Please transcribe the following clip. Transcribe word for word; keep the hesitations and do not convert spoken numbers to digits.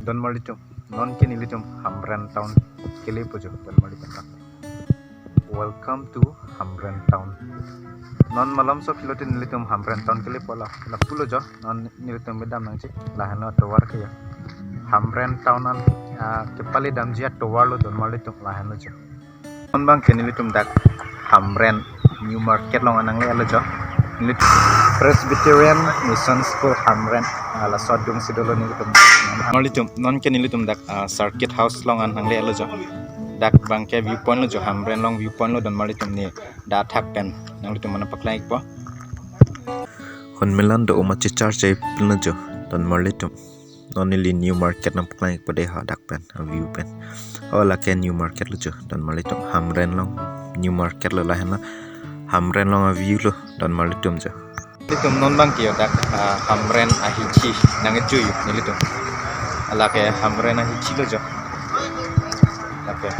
Donmarlitum, non ke nelitum Hamren town kelepo jo, donmarlitum. Welcome to Hamren town. Non malomso kilotin nelitum Hamren town kelepo la, lapulo jo, non nelitum medam nangji, lahenlo tovar ke jo. Hamren town an, ah, kepale damji atovar lo donmarlitum, lahenlo jo. Non abang ke nelitum dak Hamren New Market along an nangle-etlo jo. Nelitum Presbyterian Mission School Hamren, ah, laso adungsi dolo nelitum. Donmarlitum, non ke nelitum dak, ah, Circuit House along an nangle-etlo jo. Dak abang ke view point lo jo, Hamren along view point lo donmarlitum, ne dak athak pen nanglitum aphan nangpaklang-ikpo. Hon melan do oma chechar chai pin lo jo, donmarlitum. Non neli New Market nangpaklang-ikpo dei ha dak pen, a view pen. O lake New Market lo jo, donmarlitum. Hamren along New Market lo, lahenlo Hamren along a view lo, donmarlitum jo. Nelitum non abang ke jo dak, ah, Hamren ahithi nang-echo jo nelitum. Lake Hamren ahithi lo jo. Lake.